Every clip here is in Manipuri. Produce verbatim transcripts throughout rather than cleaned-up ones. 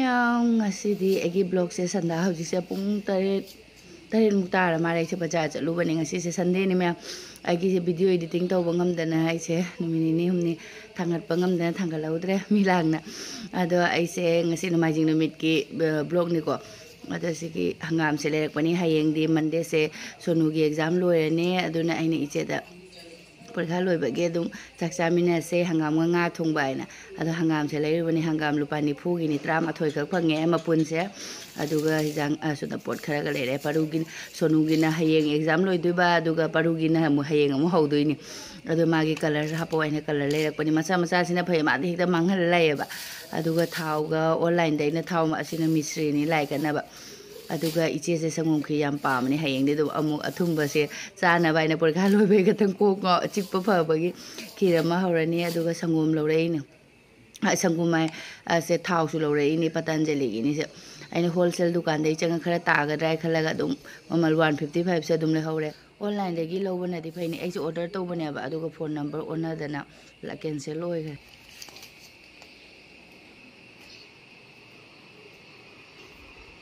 ꯃꯌꯥꯝ, ꯉꯁꯤꯗꯤ ꯑꯩꯒꯤ vlogꯁꯦ ꯁꯟꯗꯥ, ꯍꯧꯖꯤꯛꯁꯦ ꯄꯨꯡ ꯇꯔꯦꯠ, ꯇꯔꯦꯠꯃꯨꯛ ꯇꯥꯔ ꯃꯥꯜꯂꯦ꯫ ꯑꯩꯁꯦ ꯕꯖꯥꯔ ꯆꯠꯂꯨꯕꯅꯦ꯫ ꯉꯁꯤꯁꯦ Sundayꯅꯤ ꯃꯌꯥꯝ꯫ ꯑꯩꯒꯤꯁꯦ video editing ꯇꯧꯕ ꯉꯝꯗꯅ ꯑꯩꯁꯦ ꯅꯨꯃꯤꯠ ꯅꯤꯅꯤ ꯍꯨꯝꯅꯤ ꯊꯥꯡꯒꯠꯄ ꯉꯝꯗꯅ ꯊꯥꯡꯒꯠꯍꯧꯗ꯭ꯔꯦ ꯃꯤ ꯂꯥꯡꯅ꯫ ꯑꯗꯣ ꯑꯩꯁꯦ ꯉꯁꯤ ꯅꯣꯡꯃꯥꯏꯖꯤꯡ ꯅꯨꯃꯤꯠꯀꯤ, ꯑ, vlogꯅꯤꯀꯣ꯫ ꯑꯗꯣ ꯁꯤꯒꯤ ꯍꯪꯒꯥꯝꯁꯦ ꯂꯩꯔꯛꯄꯅꯤ꯫ ꯍꯌꯦꯡꯗꯤ Mondayꯁꯦ ꯁꯣꯅꯨꯒꯤ exam ꯂꯣꯏꯔꯅꯤ꯫ ꯑꯗꯨꯅ ꯑꯩꯅ ꯏꯆꯦꯗ ꯄꯔꯤꯈꯥ ꯂꯣꯏꯕꯒꯤ ꯑꯗꯨꯝ ꯆꯥꯛ ꯆꯥꯃꯤꯟꯅꯁꯦ, ꯍꯪꯒꯥꯝꯒ ꯉꯥ ꯊꯣꯡꯕ ꯍꯥꯏꯅ꯫ ꯑꯗꯣ ꯍꯪꯒꯥꯝꯁꯦ ꯂꯩꯔꯨꯕꯅꯤ꯫ ꯍꯪꯒꯥꯝ ꯂꯨꯄꯥ ꯅꯤꯐꯨꯒꯤꯅꯤ, ꯇꯔꯥꯃꯥꯊꯣꯏ ꯈꯛ ꯐꯪꯉꯦ ꯃꯄꯨꯟꯁꯦ꯫ ꯑꯗꯨꯒ ꯍꯤꯟꯖꯥꯡ, ꯑ, ꯁꯣꯝꯗ ꯄꯣꯠ ꯈꯔꯒ ꯂꯩꯔꯦ꯫ ꯄꯔꯨꯒꯤ, ꯁꯣꯅꯨꯒꯤꯅ ꯍꯌꯦꯡ exam ꯂꯣꯏꯗꯣꯏꯕ, ꯑꯗꯨꯒ ꯄꯔꯨꯒꯤꯅ ꯑꯃꯨꯛ ꯍꯌꯦꯡ ꯑꯃꯨꯛ ꯍꯧꯗꯣꯏꯅꯤ꯫ ꯑꯗꯣ ꯃꯥꯒꯤ colourꯁꯦ ꯍꯥꯞꯄꯛꯑꯣ ꯍꯥꯏꯅ colour ꯂꯩꯔꯛꯄꯅꯤ꯫ ꯃꯆꯥ ꯃꯆꯥꯁꯤꯅ ꯐꯩ, ꯃꯥꯗꯤ ꯍꯦꯛꯇ ꯃꯥꯡꯍꯜꯂ ꯂꯩꯌꯦꯕ꯫ ꯑꯗꯨꯒ ꯊꯥꯎꯒ onlineꯗ ꯑꯩꯅ ꯊꯥꯎ ꯑꯃ, ꯑꯁꯤꯅ ꯃꯤꯁ꯭ꯔꯤꯅꯤ, ꯂꯥꯏ ꯀꯠꯅꯕ꯫ ꯑꯗꯨꯒ ꯏꯆꯦꯁꯦ ꯁꯪꯒꯣꯝ ꯈꯤꯔ ꯌꯥꯝ ꯄꯥꯝꯕꯅꯦ꯫ ꯍꯌꯦꯡꯗꯤ ꯑꯗꯨꯝ ꯑꯃꯨꯛ ꯑꯊꯨꯝꯕꯁꯦ ꯆꯥꯅꯕ ꯍꯥꯏꯅ ꯄꯔꯤꯈꯥ ꯂꯣꯏꯕꯩ ꯈꯛꯇꯪ ꯀꯣꯛ ꯉꯥꯎ-, ꯆꯤꯛꯄ ꯐꯕꯒꯤ ꯈꯤꯔ ꯑꯃ ꯍꯧꯔꯅꯤ꯫ ꯑꯗꯨꯒ ꯁꯪꯒꯣꯝ ꯂꯧꯔꯛꯏꯅꯦ꯫ ꯑ, ꯁꯪꯒꯣꯝ ꯍꯥꯏ, ꯑ, ꯁꯦ ꯊꯥꯎꯁꯨ ꯂꯧꯔꯛꯏꯅꯦ, ꯄꯇꯥꯟꯖꯂꯤꯒꯤꯅꯤꯁꯦ꯫ ꯑꯩꯅ wholesale ꯗꯨꯀꯥꯟꯗꯩ ꯆꯪꯉ ꯈꯔ ꯇꯥꯒꯗ꯭ꯔꯥ ꯍꯥꯏ ꯈꯜꯂꯒ ꯑꯗꯨꯝ ꯃꯃꯜ one fifty fiveꯁꯦ ꯑꯗꯨꯝ ꯂꯩꯍꯧꯔꯦ꯫ Onlineꯗꯒꯤ ꯂꯧꯕꯅꯗꯤ ꯐꯩꯅꯦ꯫ ꯑꯩꯁꯦ order ꯇꯧꯕꯅꯦꯕ, ꯑꯗꯨꯒ phone number ꯑꯣꯟꯅꯗꯅ cancel ꯑꯣꯏꯈ꯭ꯔꯦ꯫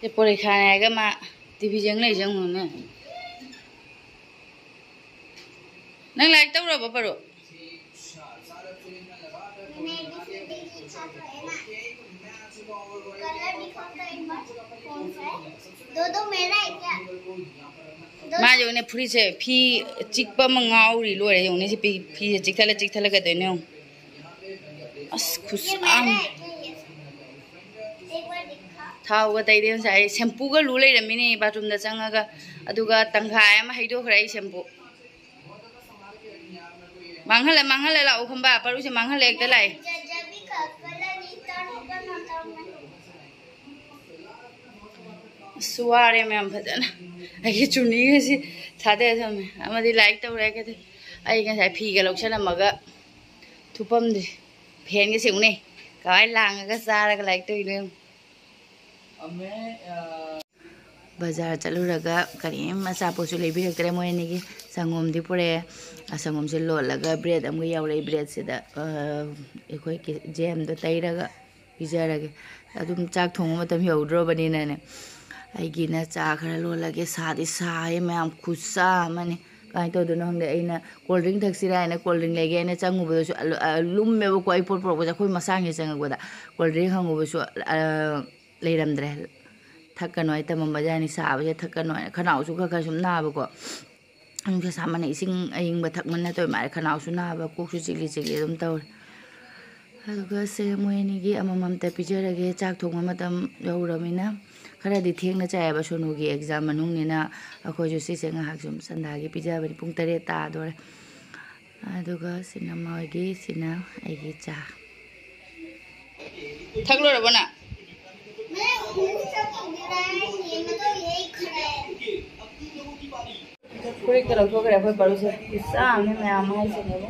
ꯁꯦ ꯄꯣꯔꯤꯈꯥꯅꯦ ꯍꯥꯏꯔꯒ ꯃꯥ TV ꯌꯦꯡ ꯂꯩ, ꯌꯦꯡꯉꯨꯅꯦ꯫ ꯅꯪ ꯂꯥꯏꯔꯤꯛ ꯇꯧꯔꯕꯣ, ꯄꯔꯨ? ꯃꯥ ꯌꯦꯡꯉꯨꯅꯦ, ꯐꯨꯔꯤꯠꯁꯦ, ꯐꯤ ꯆꯤꯛꯄ ꯑꯃ ꯉꯥꯎꯔꯤ ꯂꯣꯏꯔꯦ꯫ ꯌꯦꯡꯉꯨꯅꯦ, ꯁꯤ ꯐꯤ, ꯐꯤꯁꯦ ꯆꯤꯛꯊꯠꯂ ꯆꯤꯛꯊꯠꯂ ꯀꯩꯗꯧꯅꯣ ꯌꯦꯡꯉꯨ꯫ ꯑꯁ, ꯈꯨꯁꯥ ꯑꯃ꯫ ꯊꯥꯎꯒ ꯇꯩꯗꯦ ꯉꯁꯥꯏ, shampooꯒ ꯂꯨ ꯂꯩꯔꯝꯃꯤꯅꯦ bathroomꯗ ꯆꯪꯉꯒ꯫ ꯑꯗꯨꯒ ꯇꯪꯈꯥꯏ ꯑꯃ ꯍꯩꯗꯣꯛꯈ꯭ꯔꯦ ꯑꯩ shampoo꯫ ꯃꯥꯡꯍꯜꯂꯦ, ꯃꯥꯡꯍꯜꯂꯦ, ꯂꯥꯛꯑꯣ ꯈꯝꯕ, ꯄꯔꯨꯁꯦ ꯃꯥꯡꯍꯜꯂꯦ ꯍꯦꯛꯇ ꯂꯥꯛꯑꯦ꯫ ꯑꯁ, ꯋꯥꯔꯦ ꯃꯌꯥꯝ ꯐꯖꯅ꯫ ꯑꯩꯒꯤ ꯆꯨꯅꯤꯒꯁꯤ ꯊꯥꯗ ꯊꯝꯃꯦ꯫ ꯑꯃꯗꯤ ꯂꯥꯏꯔꯤꯛ ꯇꯧꯔꯦ ꯍꯥꯏꯒꯗꯤ꯫ ꯑꯩ ꯉꯁꯥꯏ ꯐꯤꯒ ꯂꯧꯁꯜꯂꯝꯃꯒ ꯊꯨꯞꯄꯝꯗ꯭ꯔꯤ꯫ Fanꯒ ꯁꯦꯡꯉꯨꯅꯦ꯫ ꯀꯃꯥꯏ ꯂꯥꯡꯉꯒ ꯆꯥꯔꯒ ꯂꯥꯏꯔꯤꯛ ꯇꯧꯔꯤꯅꯣ ꯌꯦꯡꯉꯨ꯫ ꯕꯖꯥꯔ ꯆꯠꯂꯨꯔꯒ ꯀꯔꯤꯝ ꯑꯆꯥꯄꯣꯠꯁꯨ ꯂꯩꯕꯤꯔꯛꯇ꯭ꯔꯦ ꯃꯣꯏ ꯑꯅꯤꯒꯤ꯫ ꯁꯪꯒꯣꯝꯗꯤ ꯄꯨꯔꯛꯑꯦ꯫ ꯑ, ꯁꯪꯒꯣꯝꯁꯦ ꯂꯣꯜꯂꯒ bread ꯑꯃꯒ ꯌꯥꯎꯔꯛꯏ꯫ Breadꯁꯤꯗ, ꯑ, ꯑꯩꯈꯣꯏꯒꯤ jamꯗꯣ ꯇꯩꯔꯒ ꯄꯤꯖꯔꯒꯦ꯫ ꯑꯗꯨꯝ ꯆꯥꯛ ꯊꯣꯡꯕ ꯃꯇꯝ ꯌꯧꯗ꯭ꯔꯣꯕꯅꯤꯅꯅꯦ, ꯑꯩꯒꯤꯅ ꯆꯥ ꯈꯔ ꯂꯣꯜꯂꯒꯦ꯫ ꯁꯥꯗꯤ ꯁꯥꯏꯌꯦ ꯃꯌꯥꯝ, ꯈꯨꯠꯁꯥ ꯑꯃꯅꯤ꯫ ꯀꯃꯥꯏꯅ ꯇꯧꯗꯣꯏꯅꯣ ꯈꯪꯗꯦ꯫ ꯑꯩꯅ cold drink ꯊꯛꯁꯤꯔꯥ ꯍꯥꯏꯅ cold drink ꯂꯩꯒꯦ ꯍꯥꯏꯅ ꯆꯪꯉꯨꯕꯗꯁꯨ ꯑꯂꯨ-, ꯑ, ꯂꯨꯝꯃꯦꯕꯀꯣ꯫ ꯑꯩ ꯄꯣꯠ ꯄꯨꯔꯛꯄꯁꯦ ꯑꯩꯈꯣꯏ ꯃꯁꯥꯡꯁꯦ ꯆꯪꯉꯛꯄꯗ cold drink ꯍꯪꯉꯨꯕꯁꯨ, ꯑ, ꯂꯩꯔꯝꯗ꯭ꯔꯦ꯫ ꯊꯛꯀꯅꯨ ꯍꯥꯏ ꯇꯝꯃꯝꯕꯖꯥꯠꯅꯤ꯫ ꯁꯥꯕꯁꯦ ꯊꯛꯀꯅꯨ ꯍꯥꯏꯅ꯫ ꯈꯅꯥꯎꯁꯨ ꯈꯔ ꯈꯔ ꯁꯨꯝ ꯅꯥꯕꯀꯣ꯫ ꯅꯨꯡꯁꯥ ꯁꯥꯃꯟꯅ ꯏꯁꯤꯡ ꯑꯏꯪꯕ ꯊꯛꯃꯟꯅ ꯇꯧꯔꯤ ꯃꯥꯜꯂꯦ꯫ ꯈꯅꯥꯎꯁꯨ ꯅꯥꯕ, ꯀꯣꯛꯁꯨ ꯆꯤꯛꯂꯤ ꯆꯤꯛꯂꯤ ꯑꯗꯨꯝ ꯇꯧꯔꯦ꯫ ꯑꯗꯨꯒ ꯁꯦ ꯃꯣꯏ ꯑꯅꯤꯒꯤ ꯑꯃꯃꯝꯇ ꯄꯤꯖꯔꯒꯦ꯫ ꯆꯥꯛ ꯊꯣꯡꯕ ꯃꯇꯝ ꯌꯧꯔꯕꯅꯤꯅ ꯈꯔꯗꯤ ꯊꯦꯡꯅ ꯆꯥꯏꯌꯦꯕ꯫ ꯁꯣꯅꯨꯒꯤ exam ꯃꯅꯨꯡꯅꯤꯅ ꯑꯩꯈꯣꯏꯁꯨ ꯁꯤꯁꯦ ꯉꯥꯏꯍꯥꯛ ꯁꯨꯝ ꯁꯟꯗꯥꯒꯤ ꯄꯤꯖꯕꯅꯤ꯫ ꯄꯨꯡ ꯇꯔꯦꯠ ꯇꯥꯗꯣꯔꯦ꯫ ꯑꯗꯨꯒ ꯁꯤꯅ ꯃꯣꯏꯒꯤ, ꯁꯤꯅ ꯑꯩꯒꯤ ꯆꯥ꯫ ꯊꯛꯂꯣꯏꯔꯕꯣ ꯅꯪ? ꯐꯨꯔꯤꯠꯀ ꯂꯧꯊꯣꯛꯈ꯭ꯔꯦ ꯑꯩꯈꯣꯏ ꯄꯔꯨꯁꯦ꯫ ꯈꯨꯠꯁꯥ ꯑꯃꯅꯤ ꯃꯌꯥꯝ ꯍꯥꯏꯁꯤꯅꯦꯕ꯫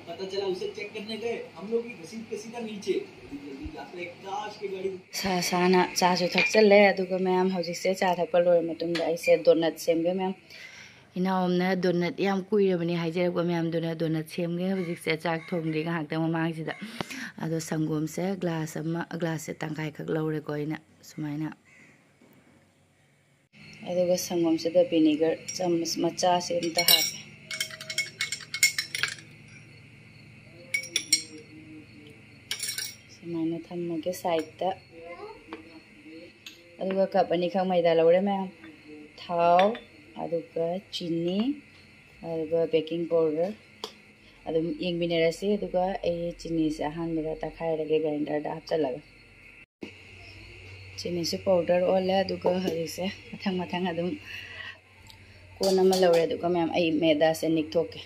पता चला उसे चेक करने गए हम लोग भी घसीट के सीधा नीचे। जल्दी जल्दी जाते हैं काश के गाड़ी। ꯁꯥ ꯁꯥꯅ ꯆꯥꯁꯨ ꯊꯛꯆꯜꯂꯦ꯫ ꯑꯗꯨꯒ ꯃꯌꯥꯝ, ꯍꯧꯖꯤꯛꯁꯦ ꯆꯥ ꯊꯛꯄ ꯂꯣꯏꯔ ꯃꯇꯨꯡꯗ ꯑꯩꯁꯦ donut ꯁꯦꯝꯒꯦ ꯃꯌꯥꯝ꯫ ꯏꯅꯥꯎ ꯑꯃꯅ donut ꯌꯥꯝ ꯀꯨꯏꯔꯕꯅꯤ ꯍꯥꯏꯖꯔꯛꯄ ꯃꯌꯥꯝꯗꯨꯅ donut ꯁꯦꯝꯒꯦ꯫ ꯍꯧꯖꯤꯛꯁꯦ ꯆꯥꯛ ꯊꯣꯡꯗ꯭ꯔꯤ ꯉꯥꯏꯍꯥꯛꯇꯪ ꯃꯃꯥꯡꯁꯤꯗ꯫ ꯑꯗꯣ ꯁꯪꯒꯣꯝꯁꯦ glass ꯑꯃ, glassꯁꯦ ꯇꯪꯈꯥꯏꯈꯛ ꯂꯧꯔꯦꯀꯣ ꯑꯩꯅ ꯁꯨꯃꯥꯏꯅ꯫ ꯑꯗꯨꯒ ꯁꯪꯒꯣꯝꯁꯤꯗ vinegar ꯆꯥꯃꯁ ꯃꯆꯥꯁꯦ ꯑꯝꯇ ꯍꯥꯞꯄꯦ꯫ ꯁꯨꯃꯥꯏꯅ ꯊꯝꯃꯒꯦ sideꯇ꯫ ꯑꯗꯨꯒ cup ꯑꯅꯤꯈꯛ ꯃꯩꯗꯥ ꯂꯧꯔꯦ ꯃꯌꯥꯝ꯫ ꯊꯥꯎ, ꯑꯗꯨꯒ ꯆꯤꯅꯤ, ꯑꯗꯨꯒ baking powder꯫ ꯑꯗꯨꯝ ꯌꯦꯡꯃꯤꯟꯅꯔꯁꯤ꯫ ꯑꯗꯨꯒ ꯑꯩ ꯆꯤꯅꯤꯁꯦ ꯑꯍꯥꯟꯕꯗ ꯇꯛꯈꯥꯏꯔꯒꯦ grinderꯗ ꯍꯥꯞꯆꯤꯜꯂꯒ꯫ ꯆꯤꯅꯤꯁꯨ powder ꯑꯣꯜꯂꯦ꯫ ꯑꯗꯨꯒ ꯍꯧꯖꯤꯛꯁꯦ ꯃꯊꯪ ꯃꯊꯪ ꯑꯗꯨꯝ ꯀꯣꯟ ꯑꯃ ꯂꯧꯔꯦ꯫ ꯑꯗꯨꯒ ꯃꯌꯥꯝ ꯑꯩ ꯃꯦꯗꯥꯁꯦ ꯅꯤꯛꯊꯣꯛꯀꯦ꯫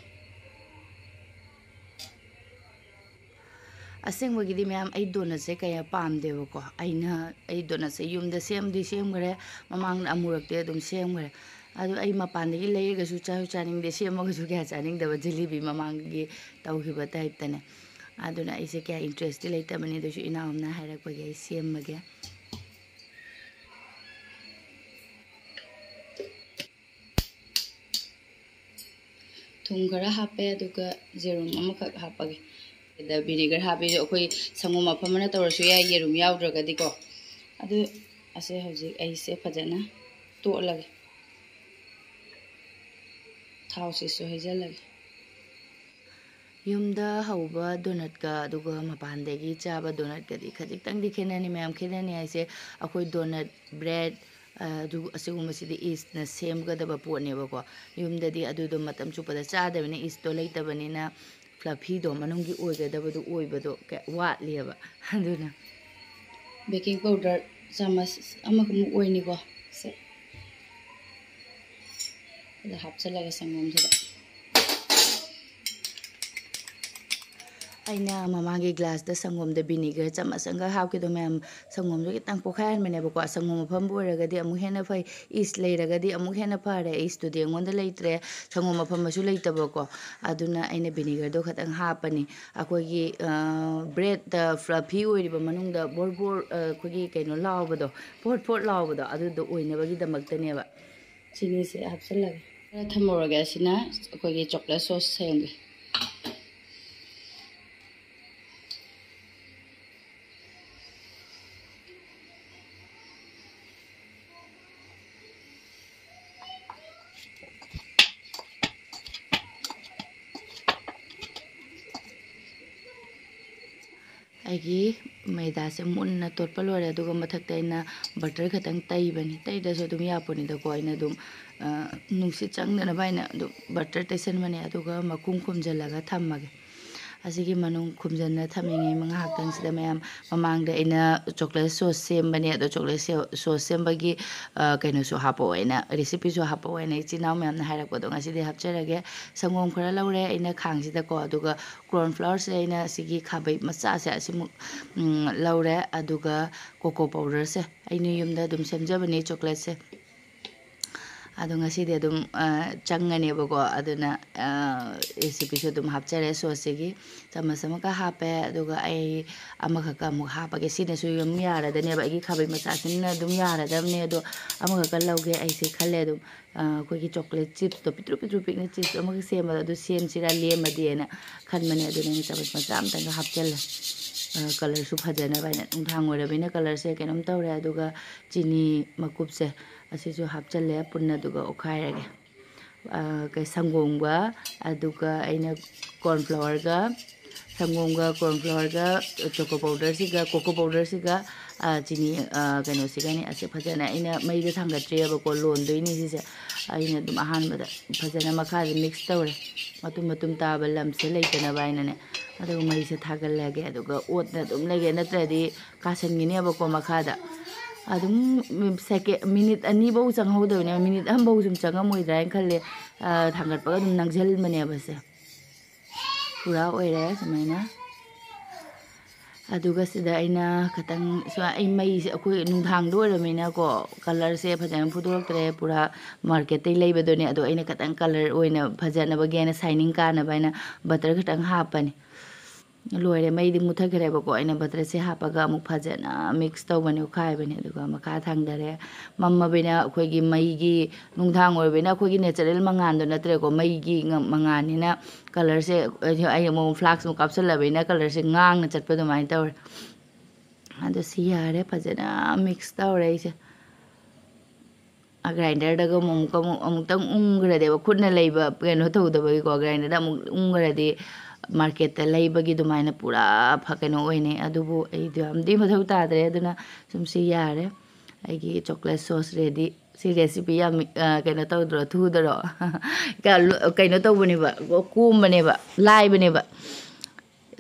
ꯑꯁꯦꯡꯕꯒꯤꯗꯤ ꯃꯌꯥꯝ ꯑꯩ donutꯁꯦ ꯀꯌꯥ ꯄꯥꯝꯗꯦꯕꯀꯣ꯫ ꯑꯩꯅ, ꯑꯩ donutꯁꯦ ꯌꯨꯝꯗ ꯁꯦꯝꯗꯤ ꯁꯦꯝꯈ꯭ꯔꯦ, ꯃꯃꯥꯡꯗ ꯑꯃꯨꯔꯛꯇꯤ ꯑꯗꯨꯝ ꯁꯦꯝꯈ꯭ꯔꯦ꯫ ꯑꯗꯣ ꯑꯩ ꯃꯄꯥꯟꯗꯒꯤ ꯂꯩꯔꯒꯁꯨ ꯆꯥꯁꯨ ꯆꯥꯅꯤꯡꯗꯦ, ꯁꯦꯝꯃꯒꯁꯨ ꯀꯌꯥ ꯆꯥꯅꯤꯡꯗꯕ, ꯖꯤꯂꯤꯕꯤ ꯃꯃꯥꯡꯒꯤ ꯇꯧꯈꯤꯕ typeꯇꯅꯦ꯫ ꯑꯗꯨꯅ ꯑꯩꯁꯦ ꯀꯌꯥ interestꯇꯤ ꯂꯩꯇꯕꯅꯤ, ꯑꯗꯨꯁꯨ ꯏꯅꯥꯎ ꯑꯃꯅ ꯍꯥꯏꯔꯛꯄꯒꯤ ꯑꯩ ꯁꯦꯝꯃꯒꯦ꯫ ꯊꯨꯝ ꯈꯔ ꯍꯥꯞꯄꯦ, ꯑꯗꯨꯒ ꯌꯦꯔꯨꯝ ꯑꯃꯈꯛ ꯍꯥꯞꯄꯒꯦ꯫ ꯑꯗ vinegar ꯍꯥꯞꯄꯤꯁꯦ ꯑꯩꯈꯣꯏ ꯁꯪꯒꯣꯝ ꯑꯐꯝꯕꯅ ꯇꯧꯔꯁꯨ ꯌꯥꯏ, ꯌꯦꯔꯨꯝ ꯌꯥꯎꯗ꯭ꯔꯒꯗꯤꯀꯣ꯫ ꯑꯗꯨ ꯑꯁꯦ ꯍꯧꯖꯤꯛ ꯑꯩꯁꯦ ꯐꯖꯅ ꯇꯣꯠꯂꯒꯦ꯫ ꯊꯥꯎꯁꯤꯁꯨ ꯍꯩꯖꯤꯜꯂꯒꯦ꯫ ꯌꯨꯝꯗ ꯍꯧꯕ ꯗꯣꯅꯠꯀ ꯑꯗꯨꯒ ꯃꯄꯥꯟꯗꯒꯤ ꯆꯥꯕ ꯗꯣꯅꯠꯀꯗꯤ ꯈꯖꯤꯛꯇꯪꯗꯤ ꯈꯦꯠꯅꯅꯤ꯫ ꯃꯌꯥꯝ ꯈꯦꯠꯅꯅꯤ ꯍꯥꯏꯁꯦ, ꯑꯩꯈꯣꯏ ꯗꯣꯅꯠ, ꯕ꯭ꯔꯦꯗ, ꯑꯗꯨ ꯑꯁꯤꯒꯨꯝꯕꯁꯤꯗꯤ ꯏꯁꯅ ꯁꯦꯝꯒꯗꯕ ꯄꯣꯠꯅꯦꯕꯀꯣ꯫ ꯌꯨꯝꯗꯗꯤ ꯑꯗꯨꯗꯣ ꯃꯇꯝ ꯆꯨꯞꯄꯗ ꯆꯥꯗꯕꯅꯤꯅ, ꯏꯁꯇꯣ ꯂꯩꯇꯕꯅꯤꯅ, ꯐ꯭ꯂꯐꯤꯗꯣ ꯃꯅꯨꯡꯒꯤ ꯑꯣꯏꯒꯗꯕꯗꯣ ꯑꯣꯏꯕꯗꯣ ꯀ-, ꯋꯥꯠꯂꯤꯑꯕ꯫ ꯑꯗꯨꯅ baking powder ꯆꯥꯃꯁ ꯑꯃꯒꯨꯝꯕ ꯑꯣꯏꯅꯤꯀꯣ꯫ ꯁꯦ, ꯑꯗ ꯍꯥꯞꯆꯤꯜꯂꯒ ꯁꯪꯒꯣꯝꯁꯤꯗ꯫ ꯑꯩꯅ ꯃꯃꯥꯡꯒꯤ ꯒ꯭ꯂꯥꯁꯇ ꯁꯪꯒꯣꯝꯗ vinegar ꯆꯥꯃꯁ ꯑꯃꯒ ꯍꯥꯞꯈꯤꯗꯣ ꯃꯌꯥꯝ, ꯁꯪꯒꯣꯝꯁꯨ ꯈꯤꯇꯪ ꯄꯣꯛꯈꯥꯏꯍꯟꯕꯅꯦꯕꯀꯣ꯫ ꯁꯪꯒꯣꯝ ꯑꯐꯝꯕ ꯑꯣꯏꯔꯒꯗꯤ ꯑꯃꯨꯛ ꯍꯦꯟꯅ ꯐꯩ, ꯏꯁ ꯂꯩꯔꯒꯗꯤ ꯑꯃꯨꯛ ꯍꯦꯟꯅ ꯐꯔꯦ꯫ ꯏꯁꯇꯨꯗꯤ ꯑꯩꯉꯣꯟꯗ ꯂꯩꯇ꯭ꯔꯦ, ꯁꯪꯒꯣꯝ ꯑꯐꯝꯕꯁꯨ ꯂꯩꯇꯕꯀꯣ꯫ ꯑꯗꯨꯅ ꯑꯩꯅ vinegarꯗꯣ ꯈꯤꯇꯪ ꯍꯥꯞꯄꯅꯤ꯫ ꯑꯩꯈꯣꯏꯒꯤ, ꯑ, ꯕ꯭ꯔꯦꯗꯇ fluffy ꯑꯣꯏꯔꯤꯕ ꯃꯅꯨꯡꯗ ꯕꯣꯔ ꯕꯣꯔ, ꯑ, ꯑꯩꯈꯣꯏꯒꯤ ꯀꯩꯅꯣ ꯂꯥꯎꯕꯗꯣ, ꯐꯣꯠ ꯐꯣꯠ ꯂꯥꯎꯕꯗꯣ, ꯑꯗꯨꯗꯣ ꯑꯣꯏꯅꯕꯒꯤꯗꯃꯛꯇꯅꯦꯕ꯫ ꯆꯤꯅꯤꯁꯦ ꯍꯥꯞꯆꯤꯜꯂꯒꯦ꯫ ꯈꯔ ꯊꯝꯃꯧꯔꯒꯦ꯫ ꯑꯁꯤꯅ ꯑꯩꯈꯣꯏꯒꯤ chocolate sauce ꯁꯦꯝꯒꯦ꯫ ꯑꯩꯒꯤ ꯃꯩꯗꯥꯁꯦ ꯃꯨꯟꯅ ꯇꯣꯠꯄ ꯂꯣꯏꯔꯦ, ꯑꯗꯨꯒ ꯃꯊꯛꯇ ꯑꯩꯅ butter ꯈꯛꯇꯪ ꯇꯩꯕꯅꯤ꯫ ꯇꯩꯗ꯭ꯔꯁꯨ ꯑꯗꯨꯝ ꯌꯥꯄꯣꯠꯅꯤꯗꯀꯣ꯫ ꯑꯩꯅ ꯑꯗꯨꯝ, ꯑ, ꯅꯨꯡꯁꯤꯠ ꯆꯪꯗꯅꯕ ꯍꯥꯏꯅ ꯑꯗꯨꯝ butter ꯇꯩꯁꯟꯕꯅꯦ, ꯑꯗꯨꯒ ꯃꯈꯨꯝ ꯈꯨꯝꯖꯤꯜꯂꯒ ꯊꯝꯃꯒꯦ꯫ ꯑꯁꯤꯒꯤ ꯃꯅꯨꯡ ꯈꯨꯝꯖꯤꯟꯅ ꯊꯝꯃꯤꯉꯩ ꯉꯥꯏꯍꯥꯛꯇꯪꯁꯤꯗ ꯃꯌꯥꯝ, ꯃꯃꯥꯡꯗ ꯑꯩꯅ chocolate sauce ꯁꯦꯝꯕꯅꯦ, ꯑꯗꯣ chocolate ꯁꯦ-, sauce ꯁꯦꯝꯕꯒꯤ, ꯑ, ꯀꯩꯅꯣꯁꯨ ꯍꯥꯞꯄꯛꯑꯣ ꯍꯥꯏꯅ, recipeꯁꯨ ꯍꯥꯞꯄꯛꯑꯣ ꯍꯥꯏꯅ ꯏꯆꯤꯟ ꯏꯅꯥꯎ ꯃꯌꯥꯝꯅ ꯍꯥꯏꯔꯛꯄꯗꯣ ꯉꯁꯤꯗꯤ ꯍꯥꯞꯆꯔꯒꯦ꯫ ꯁꯪꯒꯣꯝ ꯈꯔ ꯂꯧꯔꯦ ꯑꯩꯅ ꯈꯥꯡꯁꯤꯗꯀꯣ, ꯑꯗꯨꯒ corn flourꯁꯦ ꯑꯩꯅ ꯑꯁꯤꯒꯤ ꯈꯥꯕꯩ ꯃꯆꯥꯁꯦ ꯑꯁꯤꯃꯨꯛ, ꯎꯝ, ꯂꯧꯔꯦ, ꯑꯗꯨꯒ cocoa powderꯁꯦ ꯑꯩꯅ ꯌꯨꯝꯗ ꯑꯗꯨꯝ ꯁꯦꯝꯖꯕꯅꯦ chocolateꯁꯦ꯫ ꯑꯗꯣ ꯉꯁꯤꯗꯤ ꯑꯗꯨꯝ ꯆꯪꯉꯅꯦꯕꯀꯣ꯫ ꯑꯗꯨꯅ ꯔꯦꯁꯤꯄꯤꯁꯨ ꯑꯗꯨꯝ ꯍꯥꯞꯆꯔꯦ ꯁꯣꯁꯁꯤꯒꯤ꯫ ꯆꯥꯃꯁ ꯑꯃꯈꯛ ꯍꯥꯞꯄꯦ꯫ ꯑꯗꯨꯒ ꯑꯩ ꯑꯃꯈꯛꯀ ꯑꯃꯨꯛ ꯍꯥꯞꯄꯒꯦ꯫ ꯁꯤꯅꯁꯨ ꯑꯗꯨꯝ ꯌꯥꯔꯗꯅꯦꯕ, ꯑꯩꯒꯤ ꯈꯥꯕꯩ ꯃꯆꯥꯁꯤꯅ ꯑꯗꯨꯝ ꯌꯥꯔꯗꯕꯅꯦ꯫ ꯑꯗꯣ ꯑꯃꯈꯛꯀ ꯂꯧꯒꯦ ꯑꯩꯁꯦ ꯈꯜꯂꯦ꯫ ꯑꯗꯨꯝ ꯑꯩꯈꯣꯏꯒꯤ ꯆꯣꯀ꯭ꯂꯦꯠ ꯆꯤꯞꯁꯇꯣ ꯄꯤꯛꯇ꯭ꯔꯨ ꯄꯤꯛꯇ꯭ꯔꯨ ꯄꯤꯛꯅ ꯆꯤꯞꯁ ꯑꯃꯈꯛ ꯁꯦꯝꯕꯗꯣ, ꯑꯗꯨ ꯁꯦꯝꯁꯤꯔꯥ ꯂꯦꯝꯃꯗꯤꯅ ꯈꯟꯕꯅꯦ꯫ ꯑꯗꯨꯅ ꯑꯩꯅ ꯆꯥꯃꯁ ꯃꯆꯥ ꯑꯃꯇꯪꯒ ꯍꯥꯞꯆꯜꯂꯦ꯫ ꯀꯂꯔꯁꯨ ꯐꯖꯅꯕ ꯍꯥꯏꯅ꯫ ꯅꯨꯡꯗꯥꯡ ꯑꯣꯏꯔꯕꯅꯤꯅ ꯀꯂꯔꯁꯦ ꯀꯩꯅꯣꯝ ꯇꯧꯔꯦ꯫ ꯑꯗꯨꯒ ꯆꯤꯅꯤ ꯃꯀꯨꯞꯁꯦ ꯑꯁꯤꯁꯨ ꯍꯥꯞꯆꯜꯂꯦ ꯄꯨꯟꯅ, ꯑꯗꯨꯒ ꯑꯣꯠꯈꯥꯏꯔꯒꯦ꯫ ꯀꯩ, ꯁꯪꯒꯣꯝꯒ, ꯑꯗꯨꯒ ꯑꯩꯅ ꯀꯣꯔꯟ ꯐ꯭ꯂꯣꯔꯒ, ꯁꯪꯒꯣꯝꯒ ꯀꯣꯔꯟ ꯐ꯭ꯂꯣꯔꯒ ꯆꯣꯀꯣ ꯄꯥꯎꯗꯔꯁꯤꯒ, ꯀꯣꯀꯣ ꯄꯥꯎꯗꯔꯁꯤꯒ, ꯆꯤꯅꯤ, ꯀꯩꯅꯣꯁꯤꯒꯅꯤ꯫ ꯑꯁꯤ ꯐꯖꯅ ꯑꯩꯅ ꯃꯩꯗ ꯊꯥꯡꯒꯠꯇ꯭ꯔꯤꯑꯕꯀꯣ, ꯂꯣꯟꯗꯣꯏꯅꯤ ꯁꯤꯁꯦ꯫ ꯑꯩꯅ ꯑꯗꯨꯝ ꯑꯍꯥꯟꯕꯗ ꯐꯖꯅ ꯃꯈꯥꯁꯦ ꯃꯤꯛꯁ ꯇꯧꯔꯦ꯫ ꯃꯇꯨꯝ ꯃꯇꯨꯝ ꯇꯥꯕ ꯂꯝꯁꯦ ꯂꯩꯇꯅꯕ ꯍꯥꯏꯅꯅꯦ꯫ ꯑꯗꯨꯒ ꯃꯩꯁꯦ ꯊꯥꯒꯠꯂꯒꯦ꯫ ꯑꯗꯨꯒ ꯑꯣꯠꯅ ꯑꯗꯨꯝ ꯂꯩꯒꯦ, ꯅꯠꯇ꯭ꯔꯗꯤ ꯀꯥꯁꯟꯒꯤꯅꯦꯕꯀꯣ ꯃꯈꯥꯗ꯫ ꯑꯗꯨꯝ ꯁꯦꯀꯦꯟ, ꯃꯤꯅꯤꯠ ꯑꯅꯤꯐꯧ ꯆꯪꯍꯧꯗꯕꯅꯦꯕ꯫ ꯃꯤꯅꯤꯠ ꯑꯃꯐꯧ ꯁꯨꯝ ꯆꯪꯉꯝꯃꯣꯏꯗ꯭ꯔꯥ ꯍꯥꯏꯅ ꯈꯜꯂꯦ꯫ ꯊꯥꯡꯒꯠꯄꯒ ꯑꯗꯨꯝ ꯅꯪꯁꯤꯟꯕꯅꯦꯕ ꯁꯦ꯫ ꯄꯨꯔꯥ ꯑꯣꯏꯔꯦ ꯁꯨꯃꯥꯏꯅ꯫ ꯑꯗꯨꯒ ꯁꯤꯗ ꯑꯩꯅ ꯈꯤꯇꯪ, ꯁꯨꯃꯥꯏ-, ꯑꯩ ꯃꯩꯁꯦ, ꯑꯩꯈꯣꯏ ꯅꯨꯡꯗꯥꯡꯗ ꯑꯣꯏꯔꯕꯅꯤꯅꯀꯣ, ꯀꯂꯔꯁꯦ ꯐꯖꯅ ꯐꯨꯠꯇꯣꯔꯛꯇ꯭ꯔꯦ꯫ ꯄꯨꯔꯥ ꯃꯥꯔꯀꯦꯠꯇꯩ ꯂꯩꯕꯗꯨꯅꯦ꯫ ꯑꯗꯣ ꯑꯩꯅ ꯈꯤꯇꯪ ꯀꯂꯔ ꯑꯣꯏꯅ ꯐꯖꯅꯕꯒꯤ ꯍꯥꯏꯅ, ꯁꯥꯏꯅꯤꯡ ꯀꯥꯅꯕ ꯍꯥꯏꯅ ꯕꯇꯔ ꯈꯤꯇꯪ ꯍꯥꯞꯄꯅꯤ꯫ ꯂꯣꯏꯔꯦ, ꯃꯩꯗꯤ ꯃꯨꯠꯊꯠꯈ꯭ꯔꯦꯕꯀꯣ꯫ ꯑꯩꯅ ꯕꯇꯔꯁꯦ ꯍꯥꯞꯄꯒ ꯑꯃꯨꯛ ꯐꯖꯅ ꯃꯤꯛꯁ ꯇꯧꯕꯅꯦ, ꯑꯣꯠꯈꯥꯏꯕꯅꯦ꯫ ꯑꯗꯨꯒ ꯃꯈꯥ ꯊꯥꯡꯗꯔꯦ꯫ ꯃꯝꯃꯕꯅꯤꯅ ꯑꯩꯈꯣꯏꯒꯤ ꯃꯩꯒꯤ, ꯅꯨꯡꯗꯥꯡ ꯑꯣꯏꯔꯕꯅꯤꯅ ꯑꯩꯈꯣꯏꯒꯤ ꯅꯦꯆꯔꯦꯜ ꯃꯉꯥꯜꯗꯣ ꯅꯠꯇ꯭ꯔꯦꯀꯣ, ꯃꯩꯒꯤ ꯉ-, ꯃꯉꯥꯜꯅꯤꯅ ꯀꯂꯔꯁꯦ, ꯑꯩ ꯑꯃꯨꯛ ꯐ꯭ꯂꯥꯛꯁ ꯑꯃꯨꯛ ꯀꯥꯞꯁꯜꯂꯕꯅꯤꯅ ꯀꯂꯔꯁꯦ ꯉꯥꯡꯅ ꯆꯠꯄ ꯑꯗꯨꯃꯥꯏꯅ ꯇꯧꯔꯦ꯫ ꯑꯗꯣ ꯁꯤ ꯌꯥꯔꯦ, ꯐꯖꯅ ꯃꯤꯛꯁ ꯇꯧꯔꯦ ꯑꯩꯁꯦ꯫ ꯒ꯭ꯔꯥꯏꯟꯗꯔꯗꯒ ꯑꯃꯨꯛ, ꯑꯃꯨꯛ, ꯑꯃꯨꯛ, ꯑꯃꯨꯛꯇꯪ ꯎꯪꯈ꯭ꯔꯗꯤꯕ, ꯈꯨꯠꯅ ꯂꯩꯕ ꯀꯩꯅꯣ ꯇꯧꯗꯕꯒꯤꯀꯣ, ꯒ꯭ꯔꯥꯏꯟꯗꯔꯗ ꯑꯃꯨꯛ ꯎꯪꯈ꯭ꯔꯗꯤ ꯃꯥꯔꯀꯦꯠꯇ ꯂꯩꯕꯒꯤ ꯑꯗꯨꯃꯥꯏꯅ ꯄꯨꯔꯥ ꯐ-, ꯀꯩꯅꯣ ꯑꯣꯏꯅꯩ꯫ ꯑꯗꯨꯕꯨ ꯑꯩꯗꯤ ꯌꯥꯝꯗꯤ ꯃꯊꯧ ꯇꯥꯗ꯭ꯔꯦ꯫ ꯑꯗꯨꯅ ꯁꯨꯝ ꯁꯤ ꯌꯥꯔꯦ꯫ ꯑꯩꯒꯤ ꯆꯣꯀ꯭ꯂꯦꯠ ꯁꯣꯁ ꯔꯦꯗꯤ꯫ ꯁꯤ ꯔꯦꯁꯤꯄꯤ ꯌꯥꯝ, ꯑ, ꯀꯩꯅꯣ ꯇꯧꯗ꯭ꯔꯣ, ꯊꯨꯗ꯭ꯔꯣ? ꯀ-, ꯀꯩꯅꯣ ꯇꯧꯕꯅꯦꯕ, ꯀꯣꯝꯕꯅꯦꯕ, ꯂꯥꯏꯕꯅꯦꯕ꯫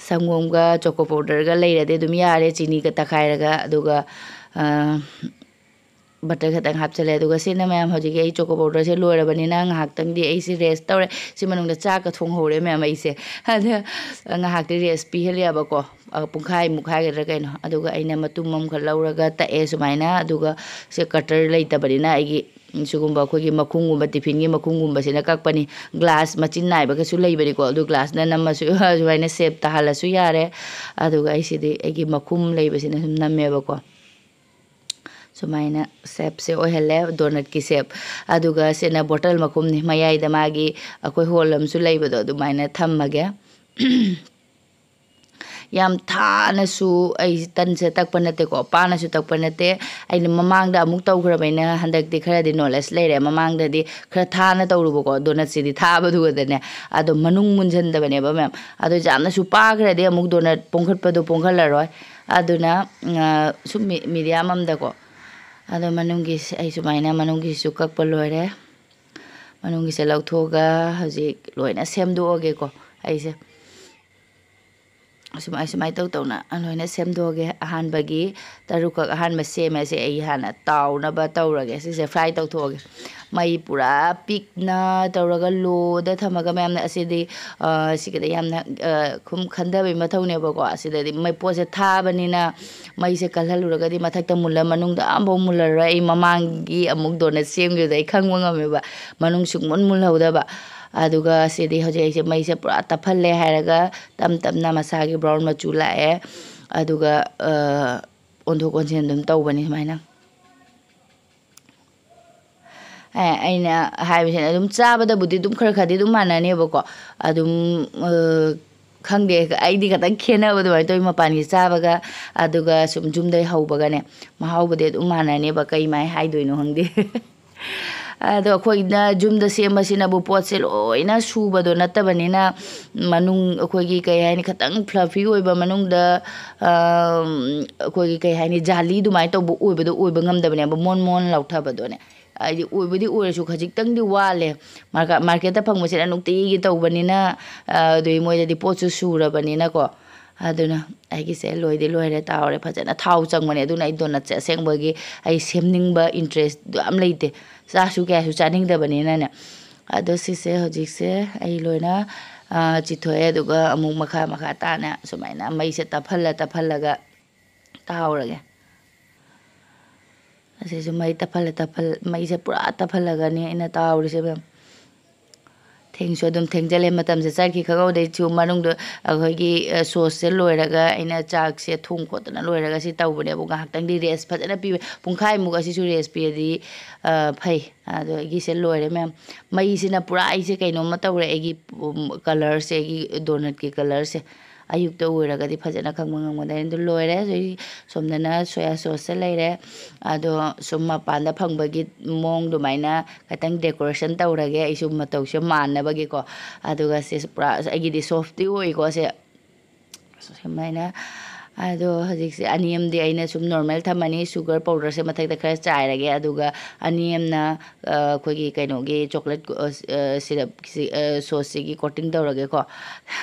ꯁꯪꯒꯣꯝꯒ ꯆꯣꯀꯣ ꯄꯥꯎꯗꯔꯒ ꯂꯩꯔꯗꯤ ꯑꯗꯨꯝ ꯌꯥꯔꯦ, ꯆꯤꯅꯤꯒ ꯇꯛꯈꯥꯏꯔꯒ꯫ ꯑꯗꯨꯒ, ꯑ, ꯕꯇꯔ ꯈꯛꯇꯪ ꯍꯥꯞꯆꯜꯂꯦ꯫ ꯑꯗꯨꯒ ꯁꯤꯅ ꯃꯌꯥꯝ, ꯍꯧꯖꯤꯛꯀꯤ ꯑꯩ ꯆꯣꯀꯣ ꯄꯥꯎꯗꯔꯁꯦ ꯂꯣꯏꯔꯕꯅꯤꯅ ꯉꯥꯏꯍꯥꯛꯇꯪꯗꯤ ꯑꯩꯁꯦ ꯔꯦꯁ ꯇꯧꯔꯦ꯫ ꯁꯤ ꯃꯅꯨꯡꯗ ꯆꯥꯛꯀ ꯊꯣꯡꯍꯧꯔꯦ ꯃꯌꯥꯝ ꯑꯩꯁꯦ꯫ ꯑꯗ ꯉꯥꯏꯍꯥꯛꯇꯤ ꯔꯦꯁ ꯄꯤꯍꯜꯂꯦꯕꯀꯣ꯫ ꯑ, ꯄꯨꯡꯈꯥꯏꯃꯨꯛ ꯍꯥꯏꯒꯗ꯭ꯔꯥ ꯀꯩꯅꯣ꯫ ꯑꯗꯨꯒ ꯑꯩꯅ ꯃꯇꯨꯝ ꯑꯃꯈꯛ ꯂꯧꯔꯒ ꯇꯛꯑꯦ ꯁꯨꯃꯥꯏꯅ꯫ ꯑꯗꯨꯒ ꯁꯦ ꯀꯇꯔ ꯂꯩꯇꯕꯅꯤꯅ ꯑꯩꯒꯤ ꯁꯤꯒꯨꯝꯕ ꯑꯩꯈꯣꯏꯒꯤ ꯃꯈꯨꯝꯒꯨꯝꯕ, ꯇꯤꯐꯤꯟꯒꯤ ꯃꯈꯨꯝꯒꯨꯝꯕꯁꯤꯅ ꯀꯛꯄꯅꯤ꯫ ꯒ꯭ꯂꯥꯁ ꯃꯆꯤꯟ ꯅꯥꯏꯕꯒꯁꯨ ꯂꯩꯕꯅꯤꯀꯣ, ꯑꯗꯨ ꯒ꯭ꯂꯥꯁꯅ ꯅꯝꯃꯁꯨ ꯁꯨꯃꯥꯏꯅ ꯁꯦꯞ ꯇꯥꯍꯜꯂꯁꯨ ꯌꯥꯔꯦ꯫ ꯑꯗꯨꯒ ꯑꯩꯁꯤꯗꯤ ꯑꯩꯒꯤ ꯃꯈꯨꯝ ꯂꯩꯕꯁꯤꯅ ꯁꯨꯝ ꯅꯝꯃꯦꯕꯀꯣ꯫ ꯁꯨꯃꯥꯏꯅ ꯁꯦꯞꯁꯦ ꯑꯣꯏꯍꯜꯂꯦ, ꯗꯣꯅꯠꯀꯤ ꯁꯦꯞ꯫ ꯑꯗꯨꯒ ꯁꯤꯅ ꯕꯣꯇꯜ ꯃꯈꯨꯝꯅꯤ, ꯃꯌꯥꯏꯗ ꯃꯥꯒꯤ ꯑꯩꯈꯣꯏ ꯍꯣꯜ ꯑꯃꯁꯨ ꯂꯩꯕꯗꯣ, ꯑꯗꯨꯃꯥꯏꯅ ꯊꯝꯃꯒꯦ꯫ ꯌꯥꯝ ꯊꯥꯅꯁꯨ ꯑꯩ ꯇꯟꯁꯦ ꯇꯛꯄ ꯅꯠꯇꯦꯀꯣ, ꯄꯥꯅꯁꯨ ꯇꯛꯄ ꯅꯠꯇꯦ꯫ ꯑꯩꯅ ꯃꯃꯥꯡꯗ ꯑꯃꯨꯛ ꯇꯧꯈ꯭ꯔꯕꯅꯤꯅ ꯍꯟꯗꯛꯇꯤ ꯈꯔꯗꯤ ꯅꯣꯂꯦꯖ ꯂꯩꯔꯦ꯫ ꯃꯃꯥꯡꯗꯗꯤ ꯈꯔ ꯊꯥꯅ ꯇꯧꯔꯨꯕꯀꯣ, ꯗꯣꯅꯠꯁꯤꯗꯤ ꯊꯥꯕꯗꯨꯒꯗꯅꯦ꯫ ꯑꯗꯣ ꯃꯅꯨꯡ ꯃꯨꯟꯁꯤꯟꯗꯕꯅꯦꯕ ꯃꯌꯥꯝ꯫ ꯑꯗꯣ ꯌꯥꯝꯅꯁꯨ ꯄꯥꯈ꯭ꯔꯗꯤ ꯑꯃꯨꯛ ꯗꯣꯅꯠ ꯄꯣꯡꯈꯠꯄꯗꯣ ꯄꯣꯡꯈꯠꯂꯔꯣꯏ꯫ ꯑꯗꯨꯅ, ꯑ, ꯁꯨꯝ ꯃꯤ-, ꯃꯤꯗꯤꯌꯝ ꯑꯝꯗꯀꯣ꯫ ꯑꯗꯣ ꯃꯅꯨꯡꯒꯤ ꯁꯤ-, ꯑꯩ ꯁꯨꯃꯥꯏꯅ ꯃꯅꯨꯡꯒꯤꯁꯨ ꯀꯛꯄ ꯂꯣꯏꯔꯦ꯫ ꯃꯅꯨꯡꯒꯤꯁꯦ ꯂꯧꯊꯣꯛꯑꯒ ꯍꯧꯖꯤꯛ ꯂꯣꯏꯅ ꯁꯦꯝꯗꯣꯛꯑꯒꯦꯀꯣ꯫ ꯑꯩꯁꯦ ꯁꯨꯃꯥꯏ, ꯁꯨꯃꯥꯏꯅ ꯇꯧ ꯇꯧꯅ ꯂꯣꯏꯅ ꯁꯦꯝꯗꯣꯛꯑꯒꯦ꯫ ꯑꯍꯥꯟꯕꯒꯤ ꯇꯔꯨꯛꯈꯛ ꯑꯍꯥꯟꯕ ꯁꯦꯝꯃꯦ꯫ ꯁꯦ ꯑꯩ ꯍꯥꯟꯅ ꯇꯥꯎꯅꯕ ꯇꯧꯔꯒꯦ꯫ ꯁꯤꯁꯦ ꯐ꯭ꯔꯥꯏ ꯇꯧꯊꯣꯛꯑꯒꯦ꯫ ꯃꯩ ꯄꯨꯔꯥ ꯄꯤꯛꯅ ꯇꯧꯔꯒ ꯂꯣꯗ ꯊꯝꯃꯒ ꯃꯌꯥꯝꯅ ꯑꯁꯤꯗꯤ, ꯑ, ꯁꯤꯒꯤꯗ ꯌꯥꯝꯅ, ꯑ, ꯈꯨꯝ ꯈꯟꯊꯕꯒꯤ ꯃꯊꯧꯅꯦꯕꯀꯣ꯫ ꯑꯁꯤꯗꯗꯤ ꯃꯩ ꯄꯣꯠꯁꯦ ꯊꯥꯕꯅꯤꯅ ꯃꯩꯁꯦ ꯀꯜꯍꯜꯂꯨꯔꯒꯗꯤ ꯃꯊꯛꯇ ꯃꯨꯜꯂ ꯃꯅꯨꯡꯗ ꯑꯝꯐꯥꯎ ꯃꯨꯜꯂꯔꯣꯏ꯫ ꯑꯩ ꯃꯃꯥꯡꯒꯤ ꯑꯃꯨꯛ ꯗꯣꯅꯠ ꯁꯦꯝꯈꯤꯕꯗ ꯑꯩ ꯈꯪꯕ ꯉꯝꯃꯦꯕ, ꯃꯅꯨꯡ ꯁꯨꯡꯃꯨꯟ ꯃꯨꯜꯍꯧꯗꯕ꯫ ꯑꯗꯨꯒ ꯁꯤꯗꯤ ꯍꯧꯖꯤꯛ ꯑꯩꯁꯦ ꯃꯩꯁꯦ ꯄꯨꯔꯥ ꯇꯞꯍꯜꯂꯦ ꯍꯥꯏꯔꯒ ꯇꯞ ꯇꯞꯅ ꯃꯁꯥꯒꯤ ꯕ꯭ꯔꯥꯎꯟ ꯃꯆꯨ ꯂꯥꯛꯑꯦ꯫ ꯑꯗꯨꯒ, ꯑ, ꯑꯣꯟꯊꯣꯛ ꯑꯣꯟꯁꯤꯟ ꯑꯗꯨꯝ ꯇꯧꯕꯅꯤ ꯁꯨꯃꯥꯏꯅ꯫ ꯑꯦ, ꯑꯩꯅ ꯍꯥꯏꯕꯁꯤꯅ ꯑꯗꯨꯝ ꯆꯥꯕꯗꯕꯨꯗꯤ ꯑꯗꯨꯝ ꯈꯔ ꯈꯔꯗꯤ ꯑꯗꯨꯝ ꯃꯥꯟꯅꯅꯦꯕꯀꯣ꯫ ꯑꯗꯨꯝ, ꯑ, ꯈꯪꯗꯦ, ꯑꯩꯗꯤ ꯈꯇꯪ ꯈꯦꯠꯅꯕ ꯑꯗꯨꯃꯥꯏꯅ ꯇꯧꯋꯤ, ꯃꯄꯥꯟꯒꯤ ꯆꯥꯕꯒ ꯑꯗꯨꯒ ꯁꯨꯝ ꯌꯨꯝꯗꯩ ꯍꯧꯕꯒꯅꯦ꯫ ꯃꯍꯥꯎꯕꯨꯗꯤ ꯑꯗꯨꯝ ꯃꯥꯟꯅꯅꯦꯕ, ꯀꯩꯃꯥꯏ ꯍꯥꯏꯗꯣꯏꯅꯣ ꯈꯪꯗꯦ꯫ ꯑꯗꯣ ꯑꯩꯈꯣꯏꯅ ꯌꯨꯝꯗ ꯁꯦꯝꯕꯁꯤꯅꯕꯨ ꯄꯣꯠꯁꯦ ꯂꯣꯏꯅ ꯁꯨꯕꯗꯣ ꯅꯠꯇꯕꯅꯤꯅ, ꯃꯅꯨꯡ ꯑꯩꯈꯣꯏꯒꯤ ꯀꯩ ꯍꯥꯏꯅꯤ, ꯈꯇꯪ ꯐ꯭ꯂꯐꯤ ꯑꯣꯏꯕ, ꯃꯅꯨꯡꯗ, ꯑꯝ, ꯑꯩꯈꯣꯏꯒꯤ ꯀꯩ ꯍꯥꯏꯅꯤ, ꯖꯥꯂꯤ ꯑꯗꯨꯃꯥꯏꯅ ꯇꯧꯕ ꯑꯣꯏꯕꯗꯣ ꯑꯣꯏꯕ ꯉꯝꯗꯕꯅꯦꯕ, ꯃꯣꯟ ꯃꯣꯟ ꯂꯥꯎꯊꯕꯗꯣꯅꯦ꯫ ꯍꯥꯏꯗꯤ ꯑꯣꯏꯕꯨꯗꯤ ꯑꯣꯏꯔꯁꯨ ꯈꯖꯤꯛꯇꯪꯗꯤ ꯋꯥꯠꯂꯦ꯫ ꯃꯥꯔꯀ-, ꯃꯥꯔꯀꯦꯠꯇ ꯐꯪꯕꯁꯤꯅ ꯅꯨꯡꯇꯤꯒꯤ ꯇꯧꯕꯅꯤꯅ, ꯑ, ꯑꯗꯨꯒꯤ ꯃꯣꯏꯗꯗꯤ ꯄꯣꯠꯁꯨ ꯁꯨꯔꯕꯅꯤꯅꯀꯣ꯫ ꯑꯗꯨꯅ ꯑꯩꯒꯤꯁꯦ ꯂꯣꯏꯗꯤ ꯂꯣꯏꯔꯦ, ꯇꯥꯎꯔꯦ, ꯐꯖꯅ ꯊꯥꯎ ꯆꯪꯕꯅꯦ꯫ ꯑꯗꯨꯅ ꯑꯩ ꯗꯣꯅꯠꯁꯦ ꯑꯁꯦꯡꯕꯒꯤ ꯑꯩ ꯁꯦꯝꯅꯤꯡꯕ ꯏꯟꯇꯔꯦꯁꯇꯣ ꯌꯥꯝ ꯂꯩꯇꯦ, ꯆꯥꯁꯨ ꯀꯌꯥꯁꯨ ꯆꯥꯅꯤꯡꯗꯕꯅꯤꯅꯅꯦ꯫ ꯑꯗꯣ ꯁꯤꯁꯦ ꯍꯧꯖꯤꯛꯁꯦ ꯑꯩ ꯂꯣꯏꯅ, ꯑ, ꯆꯤꯊꯣꯛꯑꯦ꯫ ꯑꯗꯨꯒ ꯑꯃꯨꯛ ꯃꯈꯥ ꯃꯈꯥ ꯇꯥꯅ ꯁꯨꯃꯥꯏꯅ ꯃꯩꯁꯦ ꯇꯞꯍꯜꯂ ꯇꯞꯍꯜꯂꯒ ꯇꯥꯎꯔꯒꯦ꯫ ꯑꯁꯤꯁꯨ ꯃꯩ ꯇꯞꯍꯜꯂ ꯇꯞꯍꯜ ꯃꯩꯁꯦ ꯄꯨꯔꯥ ꯇꯞꯍꯜꯂꯒꯅꯤ ꯑꯩꯅ ꯇꯥꯎꯔꯤꯁꯦ ꯃꯌꯥꯝ꯫ ꯊꯦꯡꯁꯨ ꯑꯗꯨꯝ ꯊꯦꯡꯖꯜꯂꯦ, ꯃꯇꯝꯁꯦ ꯆꯠꯈꯤ ꯈꯪꯍꯧꯗꯦ꯫ ꯁꯨ ꯃꯅꯨꯡꯗ ꯑꯩꯈꯣꯏꯒꯤ, ꯑ, ꯁꯣꯁꯁꯦ ꯂꯣꯏꯔꯒ ꯑꯩꯅ ꯆꯥꯛꯁꯦ ꯊꯣꯡ ꯈꯣꯠꯇꯅ ꯂꯣꯏꯔꯒ ꯁꯤ ꯇꯧꯕꯅꯦꯕ꯫ ꯉꯥꯏꯍꯥꯛꯇꯪꯗꯤ ꯔꯦꯁ ꯐꯖꯅ ꯄꯤꯕ, ꯄꯨꯡꯈꯥꯏꯃꯨꯛ ꯑꯁꯤꯁꯨ ꯔꯦꯁ ꯄꯤꯔꯗꯤ, ꯑ, ꯐꯩ꯫ ꯑꯗꯣ ꯑꯩꯒꯤꯁꯦ ꯂꯣꯏꯔꯦ ꯃꯌꯥꯝ꯫ ꯃꯩꯁꯤꯅ ꯄꯨꯔꯥ ꯑꯩꯁꯦ ꯀꯩꯅꯣꯝꯃ ꯇꯧꯔꯦ꯫ ꯑꯩꯒꯤ, ꯎꯝ, ꯀꯂꯔꯁꯦ, ꯑꯩꯒꯤ ꯗꯣꯅꯠꯀꯤ ꯀꯂꯔꯁꯦ ꯑꯌꯨꯛꯇ ꯑꯣꯏꯔꯒꯗꯤ ꯐꯖꯅ ꯈꯪꯕ ꯉꯝꯒꯗꯕꯅꯤ꯫ ꯑꯗꯨ ꯂꯣꯏꯔꯦ꯫ ꯑꯗꯩ ꯁꯣꯝꯗꯅ ꯁꯣꯌꯥ ꯁꯣꯁꯁꯦ ꯂꯩꯔꯦ꯫ ꯑꯗꯣ ꯁꯨꯝ ꯃꯄꯥꯟꯗ ꯐꯪꯕꯒꯤ ꯃꯑꯣꯡ ꯑꯗꯨꯃꯥꯏꯅ ꯈꯤꯇꯪ ꯗꯦꯀꯣꯔꯦꯁꯟ ꯇꯧꯔꯒꯦ ꯑꯩꯁꯨ ꯃꯇꯧꯁꯦ ꯃꯥꯟꯅꯕꯒꯤꯀꯣ꯫ ꯑꯗꯨꯒ ꯁꯤ ꯄꯨꯔꯥ ꯑꯩꯒꯤꯗꯤ ꯁꯣꯐꯇꯤ ꯑꯣꯏꯀꯣ ꯁꯦ꯫ ꯁꯨꯃꯥꯏꯅ꯫ ꯑꯗꯣ ꯍꯧꯖꯤꯛꯁꯦ ꯑꯅꯤ ꯑꯃꯗꯤ ꯑꯩꯅ ꯁꯨꯝ ꯅꯣꯔꯃꯦꯜ ꯊꯝꯃꯅꯤ꯫ ꯁꯨꯒꯔ ꯄꯥꯎꯗꯔꯁꯦ ꯃꯊꯛꯇ ꯈꯔ ꯆꯥꯏꯔꯒꯦ꯫ ꯑꯗꯨꯒ ꯑꯅꯤ ꯑꯃꯅ, ꯑ, ꯑꯩꯈꯣꯏꯒꯤ ꯀꯩꯅꯣꯒꯤ ꯆꯣꯀ꯭ꯂꯦꯠ, ꯑ, ꯁꯤꯔꯞ ꯁꯤ, ꯑ, ꯁꯣꯁꯁꯤꯒꯤ ꯀꯣꯇꯤꯡ ꯇꯧꯔꯒꯦꯀꯣ꯫